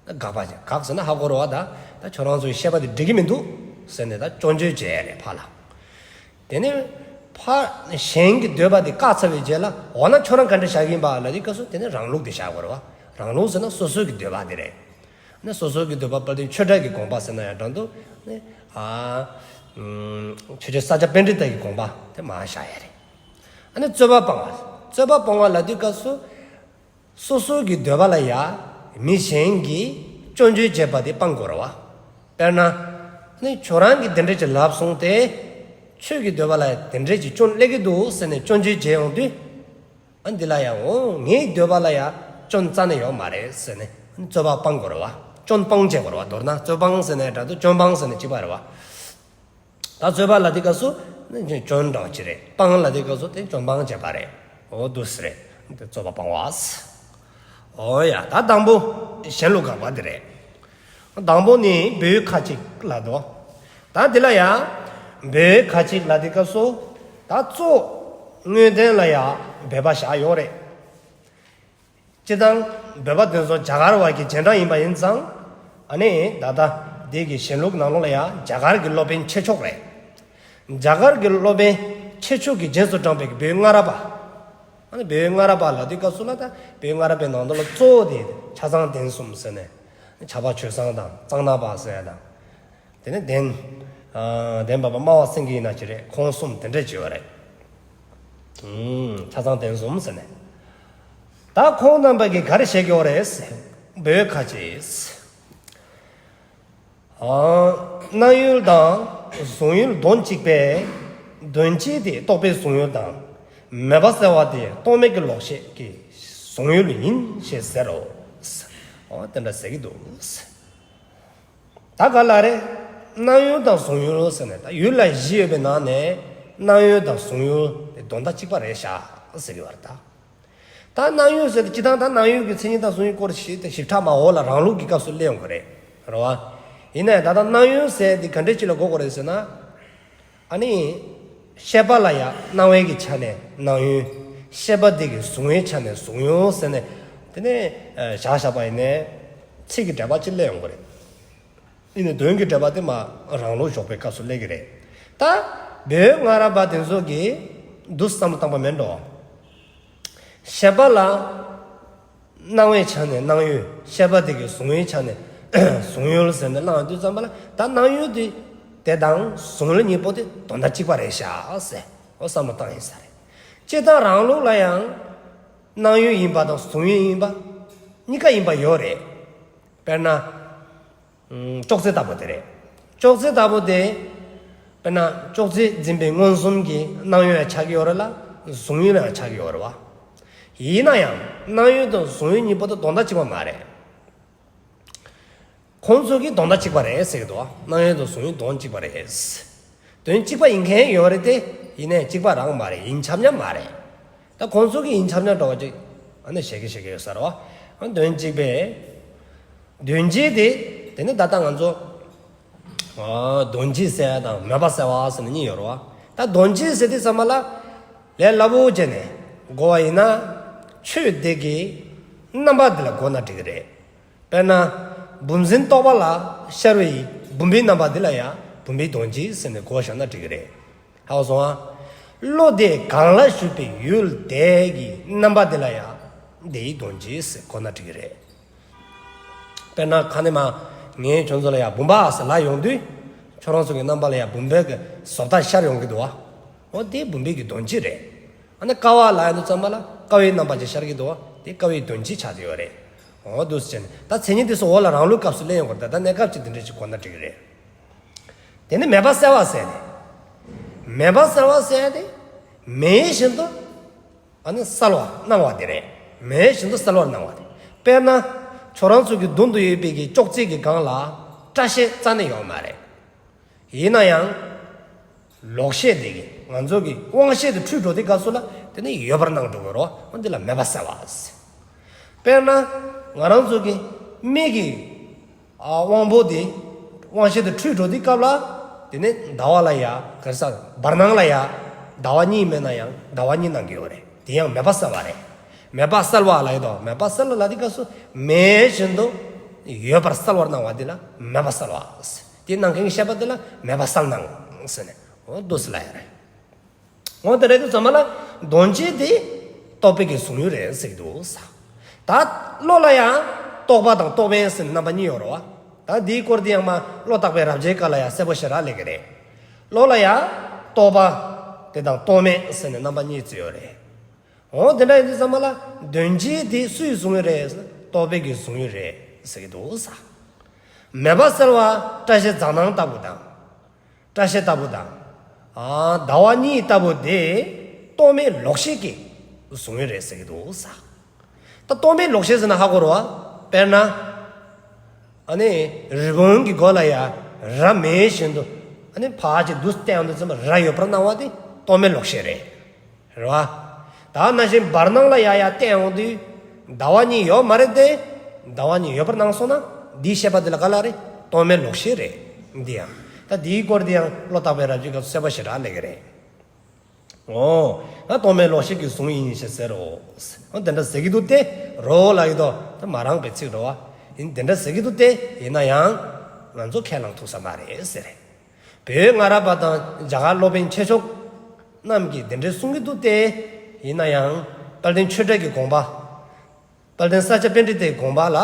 དགག་པ་བྱས། དགག་ཟེར་ན་ཧ་གོ་རེད་བ། ད་ད་ཁྱོད་རང་ཚོའི་བཤད་པ་དེ་འགྲིག་གི་མི་འདུག་ཟེར་ནས་ད་སྐྱོན་བརྗོད་བྱས་ཡ་རེད་ཕར་ལ། དེ་ནས་ཕར་གཞན་གྱི་འདོད་པ་དེ་བཀག་ཚར་བའི་རྗེས་ལ་འོ་ན་ཁྱོད་རང་ག་འདྲ་བཞག་གི་ཡིན་པ་ལབ་དུས་སྐབས་སུ་དེ་ནས་རང་ལུགས་དེ་བཞག་དགོས་རེད་བ། རང་ལུགས་ཟེར་ན་སོ་སོའི་གི་འདོད་པ་དེ་རེད། ཨ་ནི་སོ་སོའི་གི་འདོད་པ་དཔལ་ལྡན་ཆོས་གྲགས་ཀྱི་དགོངས་པ་ཟེར་ན་ཡང་འདྲ་འདུག་ཨ་ནི་ཨ་ཆོས་རྗེ་ས་སྐྱ་པཎྜི་ཏ་གི་དགོངས་པ་དེ་མར་བཞག་ཡ་རེད། ཨ་ནི་རྩོད་པ་སྤང་བ། རྩོད་པ་སྤང་བ་ལབ་དུས་སྐབས་སུ། སོ་སོ་གི་འདོད་པ་ལ་ཡ་མི་གཞན་གྱིས་སྐྱོན་བརྗོད་བྱེད་པ་དེ་སྤང་དགོས་རེད་བ། དཔེར་ན། ནི་ཁྱོད་རང་གིས་དེ་འདྲ་ཅིག་ལབ་སོང་སྟེ། ཁྱོད་ཀྱི་འདོད་པ་ལ་ཡ་དེ་འདྲ་ཅིག་སྐྱོན་སླེབས་ཀྱི་འདུག་ཟེར་ནས་སྐྱོན་བརྗོད་བྱས་ཡོང་དུས། ཨ་འདི་ལ་ཡ་འོ་ངའི་འདོད་པ་ལ་ཡ་སྐྱོན་རྩ་ནས་ཡོད་མ་རེད་ཟེར་ནས་རྩོད་པ་སྤང་དགོས་རེད་བ། སྐྱོན་སྤང་བྱེད་དགོས་རེད་བ། མདོར་ན་རྩོད་སྤང་ཟེར་ནས་འདྲ་འདུག་སྐྱོན་སྤང་ཟེར་ནས་གཅིག་པ་རེད་བ། ད་རྩོད་པ་ལབ་དུས་སྐབས་སུ་ནི་སྐྱོན་འདྲ་བ་ཅིག་རེད། སྤང་ལབ་དུས་སྐབས་སུ་དེ་སྐྱོན་སྤང་བྱེད་པ་རེད། འོ་འདུག་སེ་རེད། འདི་རྩོད་པ་སྤང་བ། འོ་ཡ་ད་དང་པོ་གཞན་ལུགས་དགག་པ་འདི་རེད། དང་པོ་ནི་བོད་ཁ་ཅིག་ལབ་དོ། ད་འདི་ལ་ཡ་བོད་ཁ་ཅིག་ལབ་དུས་སྐབས་སུ་ད་གཙོ་དངོས་བསྟན་ལ་ཡ་བོད་པ་བཞག་ཡོད་རེད། སྤྱིར་བཏང་བོད་པ་དེ་ཚོ་རྒྱ་གར་བ་གི་རྗེས་འབྲང་ཡིན་པ་ཡིན་ཙང་། ཨ་ནི་ད་ལྟ་འདི་གི་གཞན་ལུགས་ནང་ལོགས་ལ་ཡང་རྒྱ་གར་གྱི་སློབ་དཔོན་ཆེ་མཆོག་རེད། རྒྱ་གར་གྱི་སློབ་དཔོན་ཆེ་མཆོག་གི་རྗེས་སུ་འབྲངས་པའི་བོད་སྔ་རབས་པ། ཨ་ནི་བོད་སྔ་རབས་པ་ལབ་དུས་སྐབས་སུ་ལ་ད་བོད་སྔ་རབས་པའི་ནང་དུ་ལ་གཙོ་བོ་དེ་ཆ་ཚང་གདན་གསུམ་ཟེར་ནས། ཆ་པ་ཆོས་བཟང་དང་གཙང་ནག་པ་ཟེར་ཡ་དང་། དེ་ནས་གདན། ཨ་གདན་པ་པ་སྨྲ་བ་སེང་གེ་ཡིན་ན་ཅི་རེད། ཁོང་གསུམ་དེ་འདྲས་བརྗོད་པ་རེད། ཨུམ། ཆ་ཚང་གདན་གསུམ་ཟེར་ནས། ད་ཁོང་རྣམ་པ་གིས་ག་རེ་བཤད་ཀྱི་ཡོད་རེད་ཟེར། བོད་ཁ་ཅིག་ཨ་སྣང་ཡུལ་དང་གཟུང་ཡུལ་དོན་གཅིག་པས། དོན་གཅིག་དེ་རྟོག་པའི་གཟུང་ཡུལ་དང་། མེད་པ་གསལ་བ་དེ་རྟོག་མེད་ཀྱི་ལོག་ཤེས་ཀྱི་གཟུང་ཡུལ་ཡིན་ཞེས་ཟེར་རོ། ཨོ་དེ་འདྲ་ཟེར་གྱི་འདུག་ད་ག་ལ་རེད། སྣང་ཡུལ་དང་གཟུང་ཡུལ་ཟེར་ནས་ད་ཡུལ་ལ་བཞི་ཡོད་པའི་ནང་ནས་སྣང་ཡུལ་དང་གཟུང་ཡུལ་དེ་དོན་དག་གཅིག་པ་རེད་ཤག་ཟེར་གྱི་བ་རེད་ད། ད་སྣང་ཡུལ་ཟེར་ཏེ་སྤྱིར་བཏང་ད་སྣང་ཡུལ་གྱི་མཚན་ཉིད་དང་གཟུང་ཡུལ་སྐོར་ཞིག་དེ་ཞིབ་ཕྲ་མ་འོག་ལ་རང་ལུགས་ཀྱི་སྐབས་སུ་སླེབས་ཡོང་གི་རེད། རེད་བ། ཡིན་ནའི་ད་ལྟ་སྣང་ཡུལ་ཟེར་དེ་ག་འདྲས་ཅིག་ལ་གོ་དགོས་རེད་ཟེར་ན། ཨ་ནི། ཤེས་པ་ལ་ཡང་སྣང་བའི་གི་ཆ་ནས་སྣང་ཡུལ། ཤེས་པ་དེ་གི་གཟུང་བའི་ཆ་ནས་གཟུང་ཡུལ་ཟེར་ནས། དེ་ནས་བཞག་བཞག་པ་ཡིན་ནའི། ཚིག་གི་འགྲེལ་པ་ཅིག་སླེབས་ཡོང་གི་རེད། ཡིན་ནའི་དོན་གྱི་འགྲེལ་པ་དེ་མ་རང་ལུགས་འཇོག་པའི་སྐབས་སུ་སླེབས་ཀྱི་རེད། ད། བོད་སྔ་རབས་པ་དེ་ཚོ་གིས་འདུག་བསམ་བློ་བཏང་པ་མིན་འགྲོ། ཤེས་པ་ལ། སྣང་བའི་ཆ་ནས་སྣང་ཡུལ། ཤེས་པ་དེ་གི་གཟུང་བའི་ཆ་ནས་གཟུང་ཡུལ་ཟེར་ནས་བླངས་དུས་ཙམ་པ་ལ་ད་སྣང་ཡུལ་དེ་དེ་དང་གཟུང་ཡུལ་གཉིས་པོ་དེ་དོན་དག་གཅིག་པ་རེད་ཤག་ཟེར་འོ་བསམ་བློ་བཏང་ཡིན་ས་རེད། སྤྱིར་བཏང་རང་ལུགས་ལ་ཡང་སྣང་ཡུལ་ཡིན་པ་དང་གཟུང་ཡུལ་ཡིན་པ་གཉིས་ཀ་ཡིན་པ་ཡོད་རེད། དཔེར་ན། ཅོག་ཙེ་ལྟ་བུ་དེ་རེད། ཅོག་ཙེ་ལྟ་བུ་དེ། དཔེར་ན་ཅོག་ཙེ་འཛིན་པའི་མངོན་སུམ་གྱི་སྣང་ཡུལ་ཡང་ཆགས་ཀྱི་ཡོད་རེད་ལ། གཟུང་ཡུལ་ཡང་ཆགས་ཀྱི་ཡོད་རེད་བ། ཡིན་ན་ཡང་སྣང་ཡུལ་དང་གཟུང་ཡུལ་གཉིས་པོ་དེ་དོན་དག་གཅིག་པ་མ་རེད། ཁོང་ཚོ་གིས་དོན་དག་གཅིག་པ་རེད་ཟེར་གྱི་འདུག་སྣང་ཡུལ་དང་གཟུང་ཡུལ་དོན་གཅིག་པ་རེད། དོན་གཅིག་པ་ཡིན་མཁན་ཡོད་རེད་དེ། ཡིན་ནའི་གཅིག་པ་རང་མ་རེད། ཡིན་ཁྱབ་མཉམ་མ་རེད། ད་ཁོང་ཚོ་གིས་ཡིན་ཁྱབ་མཉམ་འདྲ་བ་ཅིག་ཨ་ནི་བཤད་ཀྱི་བཤད་ཀྱི་ཡོད་ས་རེད་བ། ཨ་དོན་གཅིག་པས། དོན་གཅིག་དེ། དེ་ནི་ད་ལྟ་ང་ཚོ། ཨ་དོན་གཅིག་ཟེར་དང་མེད་པ་གསལ་བ་ཟེར་ནས་གཉིས་ཡོད་རེད་བ། ད་དོན་གཅིག་ཟེར་དུས་ཙམ་པ་ལ། ལས་སླ་པོ་བྱས་ནས་གོ་བ་ཡིན་ན། ཆོས་དེ་གི་རྣམ་པ་དེ་ལ་གོ་ན་འགྲིག་གི་རེད། དཔེར་ན། བུམ་འཛིན་རྟོག་པ་ལ་ཤར་བའི་བུམ་པའི་རྣམ་པ་འདི་ལ་ཡང་བུམ་པའི་དོན་གཅིག་ཟེར་ནས་གོ་བཞག་ན་འགྲིག་གི་རེད། ཧ་གོ་སོང་ཨ། བློ་དེ་གང་ལ་ཞུགས་པའི་ཡུལ་དེ་གི་རྣམ་པ་འདི་ལ་ཡང་དེའི་དོན་གཅིག་ཟེར་གོ་ན་འགྲིག་གི་རེད། དཔེར་ན་ཁ་ནས་མ། ངས་ཁྱོད་ཚོ་ལ་ཡང་བུམ་པ་ཟེར་ལབ་ཡོང་དུས། ཁྱོད་རང་ཚོ་གི་རྣམ་པ་ལ་ཡང་བུམ་པའི་གི་བཟོ་ལྟ་ཤར་ཡོང་གི་འདུག་བ། འོ་དེ་བུམ་པའི་གི་དོན་གཅིག་རེད། ཨ་ནི་ཀ་བ་ལ་ཡང་དུ་ཙམ་པ་ལ་ཀ་བའི་རྣམ་པ་ཅིག་ཤར་གྱི་འདུག་བ། དེ་ཀ་བའི་དོན་གཅིག་ཆགས་ཀྱི་ཡོད་རེད། འོ་འདུག་སེ་བྱས་ནས་ད་མཚན་ཉིད་དེ་ཚོ་འོག་ལ་རང་ལུགས་སྐབས་སུ་སླེབས་ཡོང་གི་རེད། ད་གནས་སྐབས་ཀྱི་འདི་འདྲ་ཅིག་གོ་ན་འགྲིག་གི་རེད། དེ་ནི་མེད་པ་གསལ་བ་ཟེར་ནས། མེད་པ་གསལ་བ་ཟེར་ཏེ། མེད་བཞིན་དུ། ཨ་ནི་གསལ་བར་སྣང་བ་དེ་རེད། མེད་བཞིན་དུ་གསལ་བར་སྣང་བ་དེ། དཔེར་ན། ཁྱོད་རང་ཚོ་གི་མདུན་དུ་ཡོད་པའི་གི་ཅོག་ཙེ་གི་སྒང་ལ་སྐྲ་ཤད་རྩ་ནས་ཡོད་མ་རེད། ཡིན་ན་ཡང་། ལོག་ཤེས་དེ་གིས་ང་ཚོ་གི་དབང་ཤེས་དེ་འཁྲུལ་འགྲོ་དུས་སྐབས་སུ་ལ་དེ་ནི་ཡོད་པར་སྣང་འགྲོ་གི་རེད་བ། འོ་འདི་ལ་མེད་པ་གསལ་བ་ཟེར། དཔེར་ན། ང་རང་ཚོ་གི་མིག་གི་ཨ་དབང་པོ་དེ་དབང་ཤེས་དེ་འཁྲུལ་འགྲོ་དུས་སྐབས་ལ་དེ་ནི་ཟླ་བ་ལ་ཡ་ག་རེ་ཟ་བར་སྣང་ལ་ཡ་ཟླ་བ་གཉིས་མེད་ན་ཡང་ཟླ་བ་གཉིས་སྣང་གི་ཡོད་རེད། དེ་ཡང་མེད་པ་གསལ་བ་རེད། མེད་པ་གསལ་བ་ལ་ཡོད་དོ། མེད་པ་གསལ་བ་ལ་དེ་སྐབས་སུ་མེད་བཞིན་དུ་ཡོད་པར་གསལ་བར་སྣང་བ་དེ་ལ་མེད་པ་གསལ་བ་ཟེར། དེ་སྣང་མཁན་གྱི་ཤེས་པ་དེ་ལ་མེད་པ་གསལ་སྣང་ཟེར་ནས་འོ་འདུག་སེ་ལབ་ཡ་རེད། འོ་དེ་རེད་དུས་ཙམ་པ་ལ་དོན་གཅིག་དེ་རྟོག་པའི་གི་གཟུང་ཡུལ་རེད་ཟེར་གྱི་འདུག་ས། ད་བློ་ལ་ཡང་རྟོག་པ་དང་རྟོག་མེད་ཟེར་རྣམ་པ་གཉིས་ཡོད་རེད་བ། ད་འདིའི་སྐོར་དེ་ཡང་མ་བློ་བརྟག་པའི་རབ་བྱེད་སྐབས་ལ་ཡང་གསལ་པོ་ཞེ་དྲག་སླེབས་ཀྱི་རེད། བློ་ལ་ཡང་རྟོག་པ་དེ་དང་རྟོག་མེད་ཟེར་ནས་རྣམ་པ་གཉིས་བརྩི་ཡོད་རེད། འོ་དེ་འདྲ་ཡིན་དུས་ཙམ་པ་ལ་དོན་སྤྱི་དེ་སུས་བཟུང་ཡོད་རེད། རྟོག་པས་ཀྱིས་བཟུང་ཡོད་རེད་ཟེར་གྱི་འདུག་ས། མེད་པ་གསལ་བ་སྐྲ་ཤད་འཛག་སྣང་ལྟ་བུ་དང་། སྐྲ་ཤད་ལྟ་བུ་དང་། ཨ་ཟླ་བ་གཉིས་ལྟ་བུ་དེ་རྟོག་མེད་ལོག་ཤེས་ཀྱིས་བཟུང་ཡོད་རེད་ཟེར་གྱི་འདུག་ས། ད་རྟོག་མེད་ལོག་ཤེས་ཟེར་ན་ཧ་གོ་རེད་བ། དཔེར་ན། ཨ་ནི་རི་བོང་གི་མགོ་ལ་ཡ་རྭ་མེད་བཞིན་དུ། ཨ་ནི་ཕར་ཅིག་འདུག་བལྟས་ཡོང་དུས་ཙམ་པ་རྭ་ཡོད་པར་སྣང་བ་དེ་རྟོག་མེད་ལོག་ཤེས་རེད། རེད་བ། ད་ནང་བཞིན་བར་སྣང་ལ་ཡ་ཡ་བལྟས་ཡོང་དུས། ཟླ་བ་གཉིས་ཡོད་མ་རེད་དེ། ཟླ་བ་གཉིས་ཡོད་པར་སྣང་སོང་ན། འདིའི་ཤེས་པ་འདི་ལ་ག་ལ་རེད། རྟོག་མེད་ལོག་ཤེས་རེད། འདི་ཡང་། ད་འདིའི་སྐོར་འདི་ཡང་བློ་བརྟག་པའི་རབ་བྱེད་སྐབས་སུ་གསལ་པོ་ཞེ་དྲག་སླེབས་ཀྱི་རེད། འོ། ང་རྟོག་མེད་ལོག་ཤེས་ཀྱིས་བཟུང་ཡིན་ཞེས་ཟེར་རོ། འོ་དེ་འདྲ་ཟེར་གྱི་འདུག་སྟེ། རོ་ལ་ཡོད་དོ། ད་མ་རང་པའི་ཚིག་རོ་བ། ཡིན་དེ་འདྲ་ཟེར་གྱི་འདུག་སྟེ། ཡིན་ན་ཡང་། ང་ཚོ་ཁས་བླངས་ཐུབ་ས་མ་རེད་ཟེར། བོད་སྔ་རབས་པ་དང་རྒྱ་གར་སློབ་དཔོན་ཆོས་མཆོག་རྣམས་ཀྱིས་དེ་འདྲའི་གསུང་གི་འདུག་སྟེ། ཡིན་ན་ཡང་། དཔལ་ལྡན་ཆོས་གྲགས་ཀྱི་དགོངས་པ། དཔལ་ལྡན་ས་སྐྱ་པཎྜི་ཏའི་དགོངས་པ་ལ།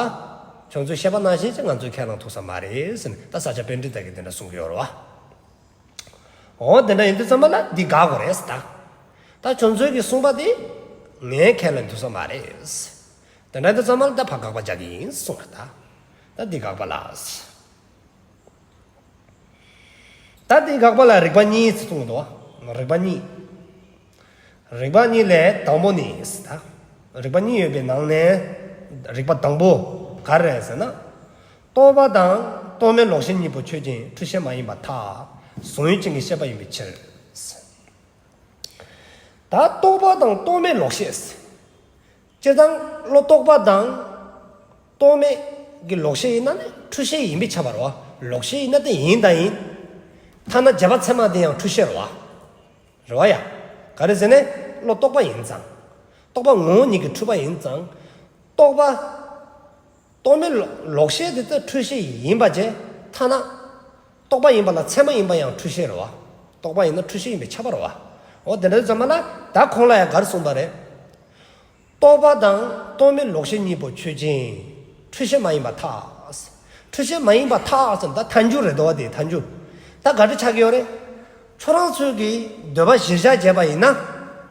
ཁྱོད་ཚོས་བཤད་པ་ནང་བཞིན་ཅིག་ང་ཚོས་ཁས་བླངས་ཐུབ་ས་མ་རེད་ཟེར་ནས་ད་ས་སྐྱ་པཎྜི་ཏ་གིས་དེ་འདྲ་གསུང་གི་ཡོད་རེད་བ། འོ་དེ་འདྲ་ཡིན་དུས་ཙམ་པ་ལ་འདི་དགག་དགོས་རེད་ཟེར་ད། ད་ཁྱོད་ཚོས་ཀྱིས་གསུངས་པ་དེ་ངས་ཁས་ལེན་ཐུབ་ས་མ་རེད། དེ་འདྲ་ཡིན་དུས་ཙམ་པ་ལ་ད་ཕར་དགག་པ་རྒྱག་གི་ཡིན་གསུངས་པ་ད། ད་འདི་དགག་པ་ལ། ད་འདི་དགག་པ་ལ་རིགས་པ་གཉིས་ཟེར་གསུངས་འདུག་རིགས་པ་གཉིས། རིགས་པ་གཉིས་ལས་དང་པོ་ནི་ཟེར་ད། རིགས་པ་གཉིས་ཡོད་པའི་ནང་ནས། རིགས་པ་དང་པོ་ག་རེ་རེད་ཟེར་ན། རྟོག་པ་དང་རྟོག་མེད་ལོག་ཤེས་གཉིས་པོ་ཆོས་ཅན། འཁྲུལ་ཤེས་མ་ཡིན་པར་ཐལ། གཟུང་ཡུལ་ཅན་གྱི་ཤེས་པ་ཡིན་པའི་ཕྱིར། ད་རྟོག་པ་དང་རྟོག་མེད་ལོག་ཤེས། སྤྱིར་བཏང་བློ་རྟོག་པ་དང་རྟོག་མེད་ཀྱི་ལོག་ཤེས་ཡིན་ན་ནི་འཁྲུལ་ཤེས་ཡིན་པས་ཁྱབ་པ་རེད་བ། ལོག་ཤེས་ཡིན་ན་དེ་ཡིན་དང་ཡིན། ཐ་ན་རྗེས་དཔག་ཚད་མ་དེ་ཡང་འཁྲུལ་ཤེས་རེད་བ། རེད་བ་ཡ། ག་རེ་ཟེར་ནས་བློ་རྟོག་པ་ཡིན་ཙང་། རྟོག་པ་ངོ་བོ་ཉིད་ཀྱིས་འཁྲུལ་པ་ཡིན་ཙང་། རྟོག་པ། རྟོག་མེད་ལོག་ཤེས་དེ་ལྟར་འཁྲུལ་ཤེས་ཡིན་པ་བྱས། ཐ་ན། རྟོག་པ་ཡིན་པ་ལ་ཚད་མ་ཡིན་པ་ཡང་འཁྲུལ་ཤེས་རེད་བ། རྟོག་པ་ཡིན་ན་འཁྲུལ་ཤེས་ཡིན་པས་ཁྱབ་པ་རེད་བ། འོ་དེ་འདྲ་ཙམ་པ་ལ་ད་ཁོང་ལ་ཡང་ག་རེ་གསུངས་པ་རེད། རྟོག་པ་དང་རྟོག་མེད་ལོག་ཤེས་གཉིས་པོ་ཆོས་ཅན། འཁྲུལ་ཤེས་མ་ཡིན་པར་ཐལ། འཁྲུལ་ཤེས་མ་ཡིན་པར་ཐལ་ཟེར་ད་ཐལ་འགྱུར་རེད་དོ་བ། དེ་ཐལ་འགྱུར། ད་ག་འདྲ་ཆགས་ཀྱི་ཡོད་རེད། ཁྱོད་རང་ཚོས་ཀྱི་འདོད་པ་གཞིར་བཞག་བྱས་པ་ཡིན་ན།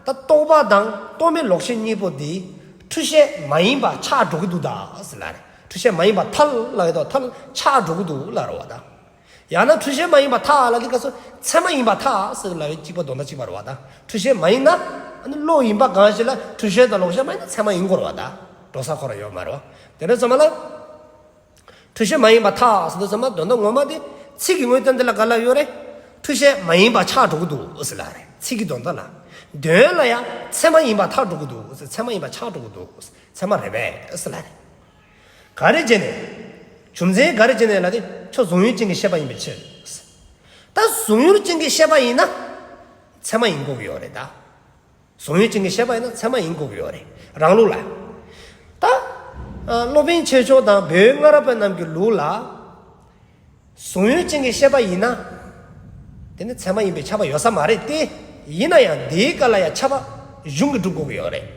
ད་རྟོག་པ་དང་རྟོག་མེད་ལོག་ཤེས་གཉིས་པོ་འདི་འཁྲུལ་ཤེས་མ་ཡིན་པ་ཆགས་འགྲོ་གི་འདུག་ད་ཟེར་ལ་རེད། འཁྲུལ་ཤེས་མ་ཡིན་པ་ཐལ་ལ་ཡོད་དོ། ཐལ་ཆགས་འགྲོ་གི་འདུག་ལ་རེད་བ་ད། ཡང་ན་འཁྲུལ་ཤེས་མ་ཡིན་པ་ཐལ་ལ་དེ་ག་སོ་ཚད་མ་ཡིན་པ་ཐལ་ཟེར་ལ་ཡོད་གཅིག་པ་དོན་དག་གཅིག་པ་རེད་བ་ད། འཁྲུལ་ཤེས་མ་ཡིན་ན། ཨ་ནི་བློ་ཡིན་པ་གང་ཞིག་ལ་འཁྲུལ་ཤེས་དང་ལོག་ཤེས་མ་ཡིན་ན་ཚད་མ་ཡིན་དགོས་རེད་བ་ད། འགྲོ་ས་ཁོ་རང་ཡོད་མ་རེད་བ། དེ་འདྲ་ཙམ་པ་ལ། འཁྲུལ་ཤེས་མ་ཡིན་པ་ཐལ་ཟེར་དུས་ཙམ་པ་དོན་དག་ངོ་མ་དེ་ཚིག་གི་དངོས་དོན་དེ་ལ་ག་ལ་ཡོད་རེད། འཁྲུལ་ཤེས་མ་ཡིན་པ་ཆགས་འགྲོ་གི་འདུག་ཟེར་ལ་རེད། ཚིག་གི་དོན་དག་ལ། དོན་ལ་ཡང་ཚད་མ་ཡིན་པ་ཐལ་འགྲོ་གི་འདུག་ཟེར། ཚད་མ་ཡིན་པ་ཆགས་འགྲོ་གི་འདུག་ཟེར། ཚད་མ་རེད་པས་ཟེར་ལ་རེད། ག་རེ་བྱས་ནས། རྒྱུ་མཚན་ག་རེ་བྱས་ནས་ལ་དེ་ཁྱོད་གཟུང་ཡུལ་ཅན་གྱི་ཤེས་པ་ཡིན་པའི་ཕྱིར། ད་གཟུང་ཡུལ་ཅན་གྱི་ཤེས་པ་ཡིན་ན། ཚད་མ་ཡིན་དགོས་ཀྱི་ཡོད་རེད་ད། གཟུང་ཡུལ་ཅན་གྱི་ཤེས་པ་ཡིན་ན་ཚད་མ་ཡིན་དགོས་ཀྱི་ཡོད་རེད། རང་ལུགས་ལ། ད། ཨ། སློབ་དཔོན་ཆོས་མཆོག་དང་བོད་སྔ་རབས་པ་རྣམས་ཀྱི་ལུགས་ལ། གཟུང་ཡུལ་ཅན་གྱི་ཤེས་པ་ཡིན་ན། དེ་ནི་ཚད་མ་ཡིན་པས་ཁྱབ་པ་ཡོད་ས་མ་རེད་དེ། ཡིན་ན་ཡང་དེའི་སྐབས་ལ་ཡང་ཁྱབ་པ་གཞུང་གིས་སྒྲུབ་དགོས་ཀྱི་ཡོད་རེད།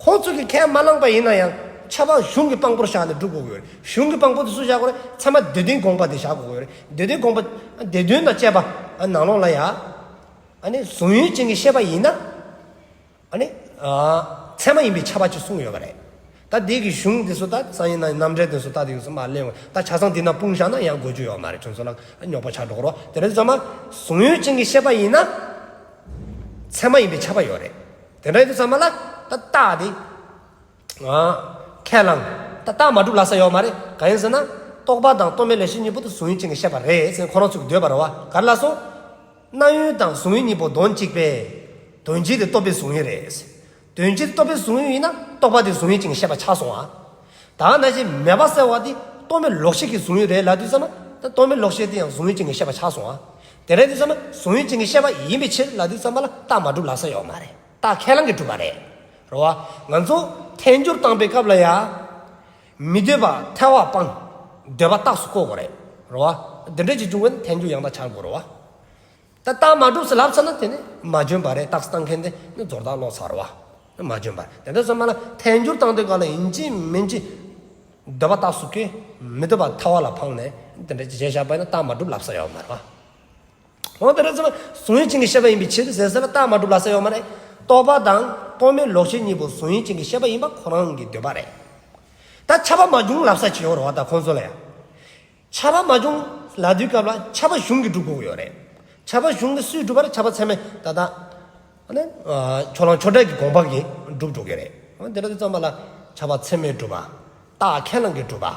ཁོང་ཚོ་གིས་ཁས་མ་བླངས་པ་ཡིན་ན་ཡང་ཁྱབ་པ་གཞུང་གི་དཔང་པོར་བཞག་ནས་སྒྲུབ་དགོས་ཀྱི་ཡོད་རེད། གཞུང་གི་དཔང་པོ་དེ་སུ་བཞག་དགོས་རེད། ཚད་མ་སྡེ་བདུན་དགོངས་པ་དེ་བཞག་དགོས་ཀྱི་ཡོད་རེད། སྡེ་བདུན་དགོངས་པ་སྡེ་བདུན་དང་བཅས་པ་ནང་ལོགས་ལ་ཡང་། ཨ་ནི་གཟུང་ཡུལ་ཅན་གྱི་ཤེས་པ་ཡིན་ན། ཨ་ནི། ཨ། ཚད་མ་ཡིན་པས་ཁྱབ་པ་ཅིག་གསུངས་ཡོད་པ་རེད། ད་འདི་གི་གཞུང་འདི་ཚོ་ད་སང་ཉིན་ནང་རྣམ་འགྲེལ་འདི་ཚོ་ད་འདི་ཚོ་མར་གླེང་བ། ད་ཆ་ཚང་འདི་ནང་སྤུངས་བཞག་ན་ཡང་དགོས་རྒྱུ་ཡོད་མ་རེད། ཁྱོད་ཚོ་ལ་རྙོག་པ་ཆགས་འགྲོ་གི་རེད། དེ་རེད་ཙང་མ་གཟུང་ཡུལ་ཅན་གྱི་ཤེས་པ་ཡིན་ན། ཚད་མ་ཡིན་པས་ཁྱབ་པ་ཡོད་རེད། དེ་འདྲ་ཡིན་དུས་ཙང་མ་ལ་ད་རྟགས་འདི། ཨ། ཁས་བླངས། ད་རྟགས་མ་གྲུབ་ལབ་ས་ཡོད་མ་རེད། གང་ཡིན་ཟེར་ན། རྟོག་པ་དང་རྟོག་མེད་ལོག་ཤེས་གཉིས་པོ་དེ་གཟུང་ཡུལ་ཅན་གྱི་ཤེས་པ་རེད་ཟེར་ཁོ་རང་ཚོས་འདོད་པ་རེད་བ། ག་རེ་ལབ་སོང་། སྣང་ཡུལ་དང་གཟུང་ཡུལ་གཉིས་པོ་དོན་གཅིག་པས། དོན་སྤྱི་དེ་རྟོག་པས་བཟུང་ཡུལ་རེད། དོན་སྤྱི་དེ་རྟོག་པས་བཟུང་ཡུལ་ཡིན་ན་རྟོག་པ་དེ་གཟུང་ཡུལ་ཅན་གྱི་ཤེས་པ་ཆགས་སོང་ཨ། ད་ནང་བཞིན་མེད་པ་གསལ་བ་དེ་རྟོག་མེད་ལོག་ཤེས་ཀྱིས་བཟུང་ཡུལ་རེད་ལབ་དུས་ཙམ་པ། ད་རྟོག་མེད་ལོག་ཤེས་དེ་ཡང་གཟུང་ཡུལ་ཅན་གྱི་ཤེས་པ་ཆགས་སོང་ཨ། དེ་རེད་དུས་ཙམ་པ་གཟུང་ཡུལ་ཅན་གྱི་ཤེས་པ་ཡིན་པའི་ཕྱིར་ལབ་དུས་ཙམ་པ་ལ་རྟགས་མ་གྲུབ་ལབ་ས་ཡོད་མ་རེད། རྟགས་ཁས་བླངས་ཀྱིས་གྲུབ་པ་རེད། རེད་བ། ང་ཚོ་ཐལ་འགྱུར་བཏང་པའི་སྐབས་ལ་ཡ། མི་འདོད་པ་ཐལ་བ་སྤང་། འདོད་པ་རྟགས་སུ་བཀོད་དགོས་རེད། རེད་བ། འདི་འདྲ་ཅིག་བྱུང་བ་ན་ཐལ་འགྱུར་ཡང་དག་ཆགས་དགོས་རེད་བ། ད་རྟགས་མ་གྲུབ་ཟེར་ལབ་ཚར་ན་དེ་ནི་མ་བྱོན་པ་རེད། རྟགས་བཏང་མཁན་དེ་ནི་རྫོགས་རྟགས་ལོག་ཚར་བ། མ་བྱོན་པར། དེ་འདྲ་ཙམ་མ་ལ་ཐལ་འགྱུར་བཏང་དུས་ག་ལ་ཡིན་གཅིག་མིན་གཅིག་འདོད་པ་རྟགས་སུ་བཀོད། མི་འདོད་པ་ཐལ་བ་ལ་འཕངས་ནས་དེ་འདྲ་ཅིག་བྱས་བཞག་པ་ཡིན་ན་རྟགས་མ་གྲུབ་ལབ་ས་ཡོད་མ་རེད་བ། འོ་དེ་འདྲ་ཙམ་མ་གཟུང་ཡུལ་ཅན་གྱི་ཤེས་པ་ཡིན་པའི་ཕྱིར་ཟེར་ས་ལ་རྟགས་མ་གྲུབ་ལབ་ས་ཡོད་མ་རེད། རྟོག་པ་དང་རྟོག་མེད་ལོག་ཤེས་གཉིས་པོ་གཟུང་ཡུལ་ཅན་གྱི་ཤེས་པ་ཡིན་པ་ཁོ་རང་གི་འདོད་པ་རེད། ད་ཁྱབ་པ་མ་བྱུང་ལབ་ས་ཅིག་ཡོད་རེད་བ། ད་ཁོང་ཚོ་ལ་ཡང་། ཁྱབ་པ་མ་བྱུང་ལབ་དུས་སྐབས་ལ་ཁྱབ་པ་གཞུང་གིས་སྒྲུབ་དགོས་ཀྱི་ཡོད་རེད། ཁྱབ་པ་གཞུང་གིས་སུས་སྒྲུབ་པ་རེད། ཁྱབ་པ་ཚད་མས་ད་ལྟ་ཨ་ནི་ཕྱོགས་གླང་ཆོས་གྲགས་ཀྱི་དགོངས་པ་གིས་སྒྲུབ་འགྲོ་གི་རེད། འོ་དེ་འདྲ་དུས་ཙམ་པ་ལ་ཁྱབ་པ་ཚད་མས་སྒྲུབ་པ། རྟགས་ཁས་བླངས་ཀྱིས་སྒྲུབ་པ།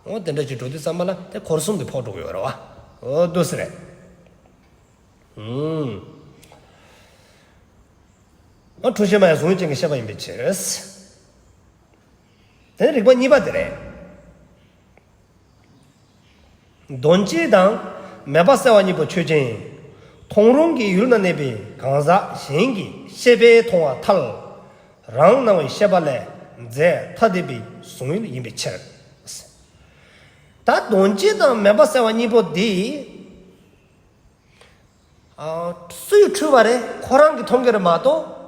འོ་དེ་འདྲ་ཅིག་འགྲོ་དུས་ཙམ་པ་ལ་དེ་འཁོར་གསུམ་དེ་ཕོག་འགྲོ་གི་ཡོད་རེད་བ། འོ་འདུག་སེ་རེད། ཨུམ། འཁྲུལ་ཤེས་མ་ཡིན་གཟུང་ཡུལ་ཅན་གྱི་ཤེས་པ་ཡིན་པའི་ཕྱིར། དེ་ནི་རིགས་པ་གཉིས་པ་དེ་རེད། དོན་སྤྱི་དང་མེད་པ་གསལ་བ་གཉིས་པོ་ཆོས་ཅན། མཐོང་རུང་གི་ཡུལ་ན་གནས་པའི་གང་ཟག་གཞན་གྱི་ཤེས་པས་མཐོང་བ་ཐལ། རང་སྣང་བའི་ཤེས་པ་ལས་རྫས་ཐ་དད་པའི་གཟུང་ཡུལ་ཡིན་པའི་ཕྱིར། ད་དོན་སྤྱི་དང་མེད་པ་གསལ་བ་གཉིས་པོ་འདི། སུས་འཁྲུལ་བ་རེད། ཁོ་རང་གིས་མཐོང་གི་རེད་མ་གཏོགས།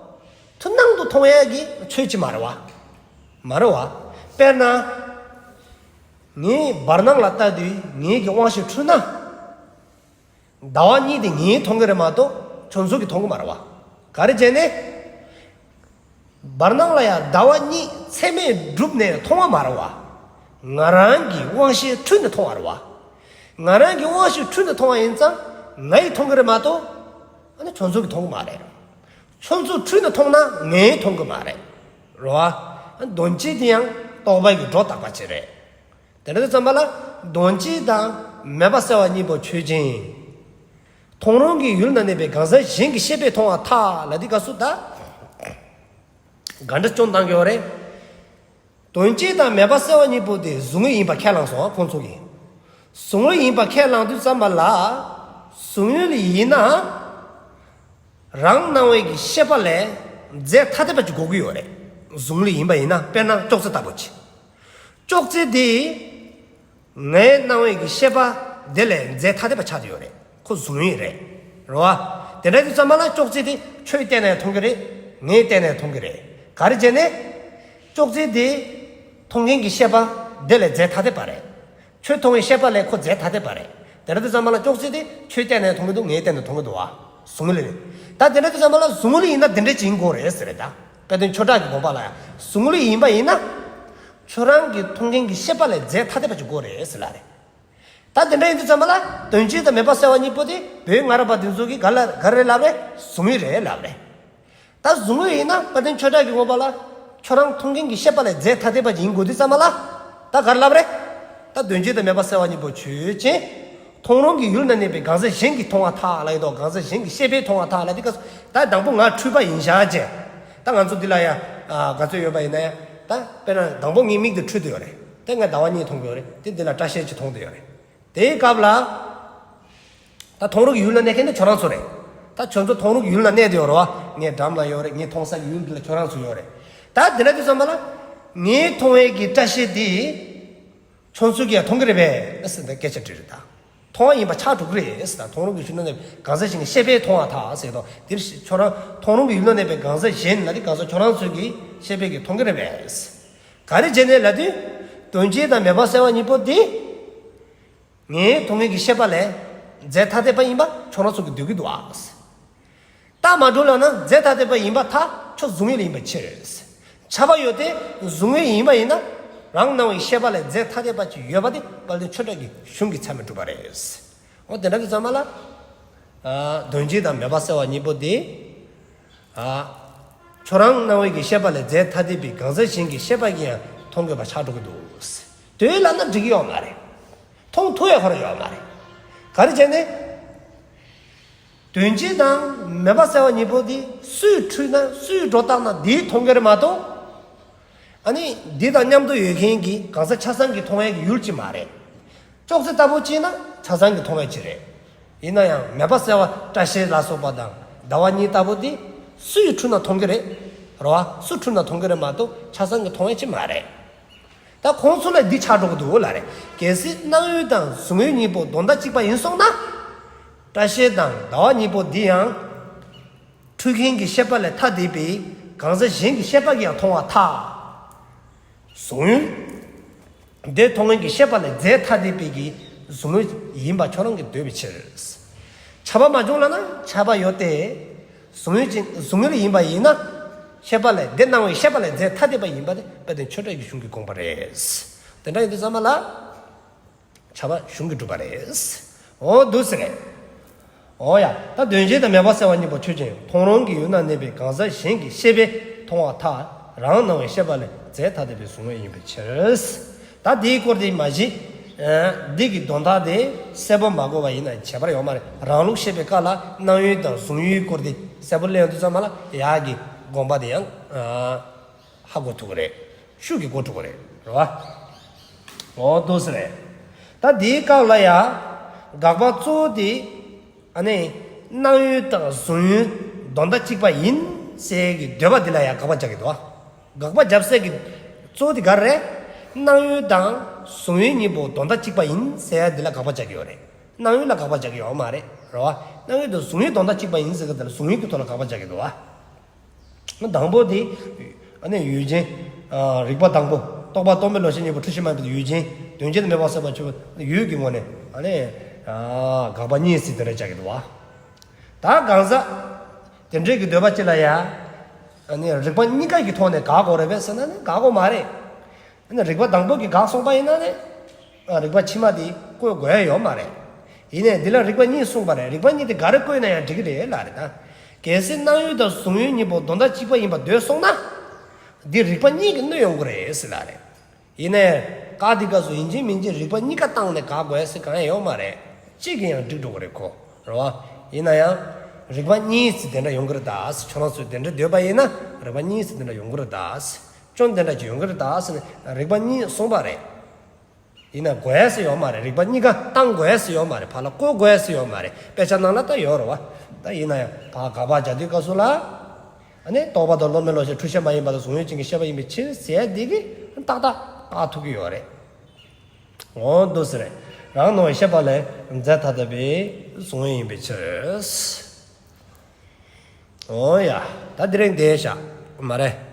མཐུན་སྣང་དུ་མཐོང་ཡས་ཀྱི་ཆོས་ཅིག་མ་རེད་བ། མ་རེད་བ། དཔེར་ན། ངས་བར་སྣང་ལ་ལྟ་དུས་ངེད་ཀྱི་དབང་ཤེས་འཁྲུལ་ན། ཟླ་བ་གཉིས་དེ་ངས་མཐོང་གི་རེད་མ་གཏོགས་ཁྱོད་ཚོ་གིས་མཐོང་གི་མ་རེད་བ། ག་རེ་བྱས་ནས། བར་སྣང་ལ་ཡང་ཟླ་བ་གཉིས་ཚད་མས་གྲུབ་ནས་མཐོང་བ་མ་རེད་བ། ང་རང་གི་དབང་ཤེས་འཁྲུལ་ནས་མཐོང་བ་རེད་བ། ང་རང་གི་དབང་ཤེས་འཁྲུལ་ནས་མཐོང་བ་ཡིན་ཙང་ངས་མཐོང་གི་རེད་མ་གཏོགས། ཨ་ནི་ཁྱོད་ཚོ་གིས་མཐོང་གི་མ་རེད། ཁྱོད་ཚོ་འཁྲུལ་ནས་མཐོང་ན་ངས་མཐོང་གི་མ་རེད། རེད་བ། དོན་སྤྱི་དེ་ཡང་རྟོག་པ་གི་སྒྲོ་བཏགས་པ་ཅིག་རེད། དེ་འདྲ་དུས་ཙམ་པ་ལ་དོན་སྤྱི་དང་མེད་པ་གསལ་བ་གཉིས་པོ་ཆོས་ཅན། མཐོང་རུང་གི་ཡུལ་ན་གནས་པའི་གང་ཟག་གཞན་གྱི་ཤེས་པས་མཐོང་བ་ཐལ་ལབ་དུས་སྐབས་སུ་ད། ག་འདྲ་སྐྱོན་བཏང་གི་ཡོད་རེད། དོན་སྤྱི་དང་མེད་པ་གསལ་བ་གཉིས་པོ་དེ་གཟུང་ཡུལ་ཡིན་པ་ཁས་བླངས་སོང་ཁོང་ཚོ་གིས། གཟུང་ཡུལ་ཡིན་པ་ཁས་བླངས་དུས་ཙམ་པ་ལ། གཟུང་ཡུལ་ཡིན་ན། རང་སྣང་བའི་གི་ཤེས་པ་ལས་རྫས་ཐ་དད་པ་ཅིག་དགོས་ཀྱི་ཡོད་རེད། གཟུང་ཡུལ་ཡིན་པ་ཡིན་ན་དཔེར་ན་ཅོག་ཙེ་ལྟ་བུ་ཅིག་ཅོག་ཙེ་དེ། ངའི་སྣང་བའི་གི་ཤེས་པ་དེ་ལས་རྫས་ཐ་དད་པ་ཆགས་ཀྱི་ཡོད་རེད། ཁོ་གཟུང་ཡུལ་རེད། རེད་བ། དེ་འདྲ་དུས་ཙམ་པ་ལ་ཅོག་ཙེ་དེ་ཁྱོད་བལྟས་ནས་མཐོང་གི་རེད། ངས་བལྟས་ནས་མཐོང་གི་རེད། ག་རེ་བྱས་ནས། ཅོག་ཙེ་དེ། མཐོང་མཁན་གྱི་ཤེས་པ། དེ་ལས་རྫས་ཐ་དད་པ་རེད། ཁྱོད་མཐོང་བའི་ཤེས་པ་ལས་ཁོ་རྫས་ཐ་དད་པ་རེད། དེ་འདྲ་དུས་ཙམ་པ་ལ་ཅོག་ཙེ་དེ་ཁྱོད་བལྟས་ནས་མཐོང་གི་འདུག་ངས་བལྟས་ནས་མཐོང་གི་འདུག་བ། གཟུང་ཡུལ་རེད། ད་དེ་འདྲ་དུས་ཙམ་པ་ལ་གཟུང་ཡུལ་ཡིན་ན་དེ་འདྲ་ཅིག་ཡིན་དགོས་རེད་ཟེར་རེད་ད། དཔེ་དོན་ཆོས་གྲགས་ཀྱི་དགོངས་པ་ལ་ཡང་གཟུང་ཡུལ་ཡིན་པ་ཡིན་ན། ཁྱོད་རང་གི་མཐོང་མཁན་གྱི་ཤེས་པ་ལས་རྫས་ཐ་དད་པ་ཅིག་དགོས་རེད་ཟེར་ལ་རེད། ད་དེ་འདྲ་ཡིན་དུས་ཙམ་པ་ལ་དོན་སྤྱི་དང་མེད་པ་གསལ་བ་གཉིས་པོ་དེ་བོད་སྔ་རབས་པ་དེ་ཚོ་གིས་ག་ལ་ག་རེ་ལབ་རེད། གཟུང་ཡུལ་རེད་ལབ་རེད། ད་གཟུང་ཡུལ་ཡིན་ན་དཔེ་དོན་ཆོས་གྲགས་ཀྱི་དགོངས་པ་ལ་ཁྱོད་རང་མཐོང་མཁན་གྱི་ཤེས་པ་ལས་རྫས་ཐ་དད་པ་ཅིག་ཡིན་དགོས་དུས་ཙམ་པ་ལ་ད་ག་རེ་ལབ་རེད། ད་དོན་སྤྱི་དང་མེད་པ་གསལ་བ་གཉིས་པོ་ཆོས་ཅན། མཐོང་རུང་གི་ཡུལ་ན་གནས་པའི་གང་ཟག་གཞན་གྱིས་མཐོང་བ་ཐལ་ལབ་ཡིན་དོ། གང་ཟག་གཞན་གྱི་ཤེས་པས་མཐོང་བ་ཐལ་ལབ་དུས་སྐབས་སུ་ད་དང་པོ་ང་འཁྲུལ་པ་ཡིན་ཤག་ཅེས། ད་ང་ཚོ་འདི་ལ་ཡ། ག་ཚོད་ཡོད་པ་ཡིན་ན་ཡ། ད་དཔེར་ན་དང་པོ་ངའི་མིག་དེ་འཁྲུལ་དུ་ཡོད་རེད། དེ་ངས་ཟླ་བ་གཉིས་མཐོང་གི་ཡོད་རེད། དེ་འདི་ལ་སྐྲ་ཤད་ཅིག་མཐོང་དུ་ཡོད་རེད། དེའི་སྐབས་ལ། ད་མཐོང་རུང་གི་ཡུལ་ན་གནས་མཁན་དེ་ཁྱོད་རང་ཚོ་རེད། ད་ཁྱོད་ཚོ་མཐོང་རུང་གི་ཡུལ་ན་གནས་དུ་ཡོད་རེད་བ། ངའི་འགྲམ་ལ་ཡོད་རེད། ངའི་མཐོང་ས་གི་ཡུལ་འདི་ལ་ཁྱོད་རང་ཚོ་ཡོད་རེད། ད་འདི་འདྲ་དུས་ཙམ་པ་ལ། ངའི་མཐོང་བའི་གི་སྐྲ་ཤད་དེ། ཁྱོད་ཚོ་གིས་མཐོང་གི་རེད་པས་ཟེར་ནས་སྐད་ཆ་དྲིས་རེད་ད། མཐོང་བ་ཡིན་པ་ཆགས་འགྲོ་གི་རེད་ཟེར་ད། མཐོང་རུང་གི་ཡུལ་ན་གནས་པའི་གང་ཟག་གཞན་གྱི་ཤེས་པས་མཐོང་བ་ཐལ་ཟེར་དོ། འདིར་ཁྱོད་རང་མཐོང་རུང་གི་ཡུལ་ན་གནས་པའི་གང་ཟག་གཞན་ལ་དེ་གང་ཟག་ཁྱོད་རང་ཚོ་གི་ཤེས་པས་ཀྱིས་མཐོང་གི་རེད་པས། ག་རེ་བྱས་ནས་ལབ་དུས། དོན་སྤྱི་དང་མེད་པ་གསལ་བ་གཉིས་པོ་དེ། ངའི་མཐོང་མཁན་གྱི་ཤེས་པ་ལས་རྫས་ཐ་དད་པ་ཡིན་པ་ཁྱོད་རང་ཚོ་གིས་འདོད་ཀྱི་འདུག་ཨ། རྟགས་མ་གྲུབ་ལབ་ན་རྫས་ཐ་དད་པ་ཡིན་པ་ཐལ། ཁྱོད་གཟུང་ཡུལ་ཡིན་པའི་ཕྱིར། ཁྱབ་པ་ཡོད་དེ་གཟུང་ཡུལ་ཡིན་པ་ཡིན་ན། རང་སྣང་བའི་ཤེས་པ་ལས་རྫས་ཐ་དད་པ་ཅིག་ཡོད་པ་དེ་དཔལ་ལྡན་ཆོས་གྲགས་ཀྱི་གཞུང་གིས་ཚད་མས་གྲུབ་པ་རེད། འོ་དེ་འདྲ་གི་ཙམ་པ་ལ། དོན་སྤྱི་དང་མེད་པ་གསལ་བ་གཉིས་པོ་དེ། ཁྱོད་རང་སྣང་བའི་གི་ཤེས་པ་ལས་རྫས་ཐ་དད་པའི་གང་ཟག་གཞན་གྱི་ཤེས་པ་གིས་ཡང་མཐོང་དགོས་པ་ཆགས་འགྲོ་གི་འདུག་དེ་ལབ་ན་འགྲིག་གི་ཡོད་མ་རེད། མཐོང་ཐུབ་ཡ་ཁོ་རང་ཡོད་མ་རེད། ག་རེ་བྱས་ནས། དོན་སྤྱི་དང་མེད་པ་གསལ་བ་གཉིས་པོ་དེ་སུས་འཁྲུལ་ན་སུས་སྒྲོ་བཏགས་ན་དེས་མཐོང་གི་རེད་མ་གཏོགས། ཨ་ནི་འདི་དང་མཉམ་དུ་ཡོད་མཁན་གྱི་གང་ཟག་ཆ་ཚང་གིས་མཐོང་ཡས་ཀྱི་ཡུལ་ཅིག་མ་རེད། ཅོག་ཙེ་ལྟ་བུ་ཅིག་ན་ཆ་ཚང་གིས་མཐོང་ཡས་ཅིག་རེད། ཡིན་ན་ཡང་མེད་པ་གསལ་བ་སྐྲ་ཤད་ལ་སོགས་པ་དང་ཟླ་བ་གཉིས་ལྟ་བུ་དེ་སུས་འཁྲུལ་ན་མཐོང་གི་རེད། རེད་བ། སུ་འཁྲུལ་ན་མཐོང་གི་རེད་མ་གཏོགས་ཆ་ཚང་གིས་མཐོང་ཡས་ཅིག་མ་རེད། ད་ཁོང་ཚོ་ལ་འདི་ཆགས་འགྲོ་གི་འདུག་ལབ་རེད། གལ་སྲིད་སྣང་ཡུལ་དང་གཟུང་ཡུལ་གཉིས་པོ་དོན་དག་གཅིག་པ་ཡིན་སོང་ན། སྐྲ་ཤད་དང་ཟླ་བ་གཉིས་པོ་འདི་ཡང་། འཁྲུལ་མཁན་གྱི་ཤེས་པ་ལས་ཐ་དད་པའི་ གང་ཟག་གཞན་གྱི་ཤེས་པ་གིས་ཡང་མཐོང་བར་ཐལ། གཟུང་ཡུལ་དེ་མཐོང་མཁན་གྱི་ཤེས་པ་ལས་རྫས་ཐ་དད་པའི་གི་གཟུང་ཡུལ་ཡིན་པ་ཁྱོད་རང་གིས་འདོད་པའི་ཕྱིར། ཁྱབ་པ་མ་བྱུང་ལབ་ན་ཁྱབ་པ་ཡོད་དེ། གཟུང་ཡུལ་ཅན་གཟུང་ཡུལ་ཡིན་པ་ཡིན་ན། ཤེས་པ་ལས་དེ་སྣང་བའི་ཤེས་པ་ལས་རྫས་ཐ་དད་པ་ཡིན་པ་དེ་དཔེ་དོན་ཆོས་གྲགས་ཀྱི་གཞུང་གི་དགོངས་པ་རེད། དེ་འདྲ་ཡིན་དུས་ཙམ་པ་ལ། ཁྱབ་པ་གཞུང་གིས་གྲུབ་པ་རེད། འོ་འདུག་སེ་རེད། འོ་ཡ། ད་དོན་གཞན་དང་མེད་པར་གསལ་བ་གཉིས་པོ་ཆོས་ཅན། མཐོང་རུང་གི་ཡུལ་ན་གནས་པའི་གང་ཟག་གཞན་གྱི་ཤེས་པས་མཐོང་བར་ཐལ། རང་སྣང་བའི་ཤེས་པ་ལས་རྫས་ཐ་དད་པའི་གཟུང་ཡུལ་ཡིན་པའི་ཕྱིར། ད་དེའི་སྐོར་དེ་མ་གཞི། འདི་གི་དོན་དག་དེ་གསལ་པོ་མ་གོ་བ་ཡིན་ན་ཁྱད་པར་ཡོད་མ་རེད། རང་ལུགས་བཤད་པའི་སྐབས་ལ་སྣང་ཡུལ་དང་གཟུང་ཡུལ་སྐོར་དེ་གསལ་པོ་གླེང་དུས་ཙམ་པ་ལ་ཡག་གི་དགོངས་པ་དེ་ཡང་། ཧ་གོ་ཐུབ་ཀྱི་རེད། ཤུགས་ཀྱིས་གོ་ཐུབ་ཀྱི་རེད། རེད་བ། འོ་འདུག་སེ་རེད། ད་འདིའི་སྐབས་ལ་ཡ། དགག་པ་གཙོ་བོ་དེ། ཨ་ནི། སྣང་ཡུལ་དང་གཟུང་ཡུལ་དོན་དག་གཅིག་པ་ཡིན་ཟེར་གྱི་འདོད་པ་འདི་ལ་ཡ་དགག་པ་རྒྱག་གི་འདུག་བ། དགག་པ་རྒྱབ་སའི་གི་གཙོ་བོ་དེ་ག་རེ་རེད། སྣང་ཡུལ་དང་གཟུང་ཡུལ་གཉིས་པོ་དོན་དག་གཅིག་པ་ཡིན་ཟེར་ཡ་འདི་ལ་དགག་པ་རྒྱག་གི་ཡོད་རེད། སྣང་ཡུལ་ལ་དགག་པ་རྒྱག་གི་ཡོད་མ་རེད། རེད་བ། སྣང་ཡུལ་དང་གཟུང་ཡུལ་དོན་དག་གཅིག་པ་ཡིན་ཟེར་གྱི་འདི་ལ་གཟུང་ཡུལ་གྱི་ཐོག་ལ་དགག་པ་རྒྱག་གི་འདུག་བ། དང་པོ་དེ། ཨ་ནི་ཡུལ་ཅན། རིགས་པ་དང་པོ། རྟོག་པ་རྟོག་མེད་བློ་ཤེས་གཉིས་པོ་འཁྲུལ་ཤེས་མ་ཡིན་པའི་ཡུལ་ཅན། དོན་གཅིག་ཏུ་མེད་པར་གསལ་བ་ཆོས་ཡུལ་གྱི་ངོས་ནས། ཨ་ནི། དགག་པ་གཉིས་ཟེར་དེ་འདྲ་བྱ་གི་འདུག་བ། ད་གང་ཟག་དེ་འདྲའི་གི་འདོད་པ་ཅིག་ལ་ཡ། ཨ་ནི་རིགས་པ་གཉིས་ཀ་གི་ཐོག་ནས་དགག་དགོས་རེད་པས་ཟེར་ན་ནི་དགག་དགོས་མ་རེད། ཨ་ནི་རིགས་པ་དང་པོ་གིས་དགག་སོང་པ་ཡིན་ན་ནི། རིགས་པ་ཕྱི་མ་དེ་བཀོད་དགོས་ཡ་ཡོད་མ་རེད། ཡིན་ནའི་འདི་ལ་རིགས་པ་གཉིས་གསུངས་པ་རེད། རིགས་པ་གཉིས་དེ་ག་རེ་བཀོད་ན་ཡང་འགྲིག་གི་རེད་ལབ་རེད་ད། གལ་སྲིད་སྣང་ཡུལ་དང་གཟུང་ཡུལ་གཉིས་པོ་དོན་དག་གཅིག་པ་ཡིན་པ་འདོད་སོང་ན། འདི་རིགས་པ་གཉིས་ཀྱིས་གནོད་ཡོང་གི་རེད་ཟེར་ལབ་རེད། ཡིན་ནའི། བཀག་དེ་སྐབས་སུ་ཡིན་གཅིག་མིན་གཅིག་རིགས་པ་གཉིས་ཀ་བཏང་ནས་དགག་དགོས་ཟེར་གང་ཡང་ཡོད་མ་རེད། གཅིག་གིས་ཡང་འགྲིག་འགྲོ་གི་རེད་ཁོ། རེད་བ། ཡིན་ན་ཡང་། རིགས་པ་གཉིས་ཟེར་དེ་འདྲ་ཡོང་གི་རེད་ད་ཟེར། ཁྱོད་རང་ཚོས་དེ་འདྲ་འདོད་པ་ཡིན་ན་རིགས་པ་གཉིས་ཟེར་དེ་འདྲ་ཡོང་གི་རེད་ད་ཟེར། སྐྱོན་དེ་འདྲ་ཅིག་ཡོང་གི་རེད་ད་ཟེར་ནས་རིགས་པ་གཉིས་གསུངས་པ་རེད། ཡིན་ན་དགོས་ཡ་ཟེར་ཡོད་མ་རེད། རིགས་པ་གཉིས་ཀ་བཏང་དགོས་ཡ་ཟེར་ཡོད་མ་རེད། ཕར་ལ་བཀོད་དགོས་ཡ་ཟེར་ཡོད་མ་རེད། དཔེ་ཆ་ནང་ལ་ད་ཡོད་རེད་བ། ད་ཡིན་ན་ཡང་ཕར་དགག་པ་རྒྱག་དུས་སྐབས་སུ་ལ། ཨ་ནི་རྟོག་པ་དང་བློ་མེད་བློ་ཤེས་འཁྲུལ་ཤེས་མ་ཡིན་པ་དང་གཟུང་ཡུལ་ཅན་གྱི་ཤེས་པ་ཡིན་པའི་ཕྱིར་ཟེར་འདི་གིས་ཏག་ཏག་བཀག་ཐུབ་ཀྱི་ཡོད་རེད། འོ་འདུག་སེ་རེད། རང་སྣང་བའི་ཤེས་པ་ལས་རྫས་ཐ་དད་པའི་གཟུང་ཡུལ་ཡིན་པའི་ཕྱིར། འོ་ཡ། ད་དེ་རིང་འདིར་བཞག་མ་རེད།